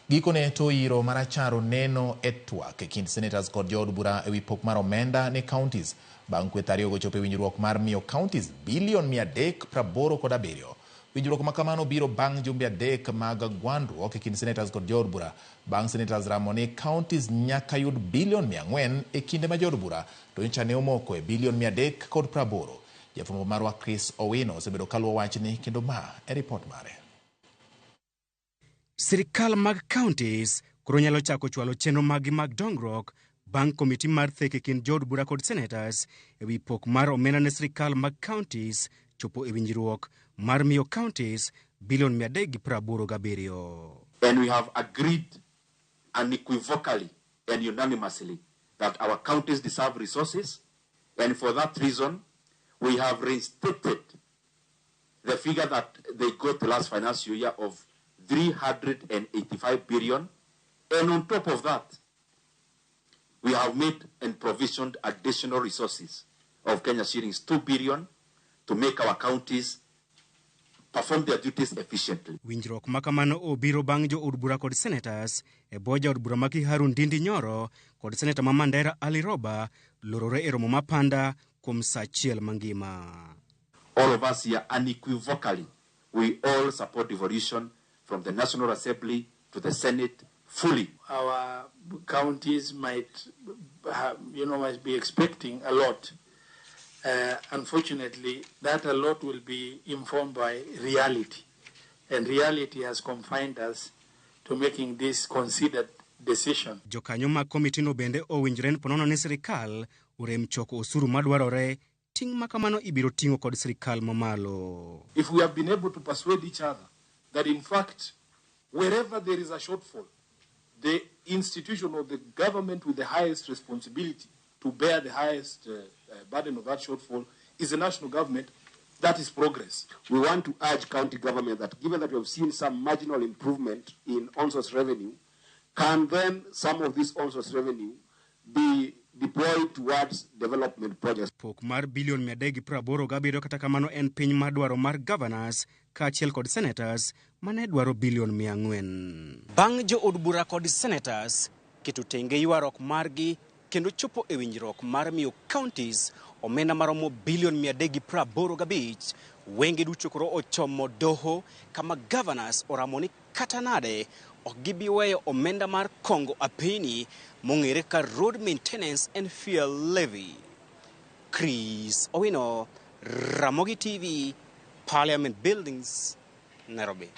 Gikone to iro marachar oneno e twak e kind senators kod jood bura ewi pok mar omenda ne counties bang' kweth ariyogo chopo e winjruok mar miyo counties bilion 387. Winjruok ma kamano biro bang' jumbe 3 mag gwandruok e kind senators kod jood bura bang' senators ramo ni counties nyaka yud bilion 400 e kinde ma jood bura to nyocha ne omoko e bilion 380. Jafwambo marwa Chris Owino osebedo kaluwo wachni kendo ma e ripot mare. Sirikal mag counties koro nyalo chako chwalo chenro maggi mag dongruok bang' komiti mar thek e kind jood bura kod senators ewi pok mar omenda ne sirikal mag counties chopo e winjruok mar miyo counties bilion 387. And we have agreed unequivocally and unanimously that our counties deserve resources, and for that reason, we have reinstated the figure that they got last financial year of 385 billion. And on top of that, we have made and provisioned additional resources of Kenya shillings 2 billion to make our counties perform their duties efficiently. Winjruok ma kamano obiro bang' jood bura kod senators e bwo jaod bura ma Kiharu Ndindi Nyoro kod seneta ma Mandera Ali Roba lorore e romo mapanda kuom sa achiel mangima. All of us here unequivocally, we all support devolution from the National Assembly to the Senate fully. Our counties might, have, you know, might be expecting a lot. Unfortunately, that a lot will be informed by reality. And reality has confined us to making this considered decision. Jokanyo mag komitino bende owinjore ni ponono ni sirikal orem choko osuru madwarore ting' ma kamano ibiro ting'o kod sirikal mamalo. If we have been able to persuade each other that in fact, wherever there is a shortfall, the institution or the government with the highest responsibility to bear the highest burden of that shortfall is the national government, that is progress. We want to urge county government that given that we have seen some marginal improvement in on-source revenue, can then some of this on-source revenue be deployed towards development projects? Pok mar bilion 387 kata kamano en piny mar dwaro mar governors kaachiel kod senators mane dwaro bilion 400. Bang' jood bura kod senators keto tenge ywaruok margi kendo chopo e winjruok mar miyo counties omenda maromo bilion 385, wenge duto koro ochomo doho kama governors oramo ni kata nade ok gibi weyo omenda mar kongo apeni mong'ere ka road maintenance and fuel levy. Chris Owino, Ramogi TV, Parliament Buildings, Nairobi.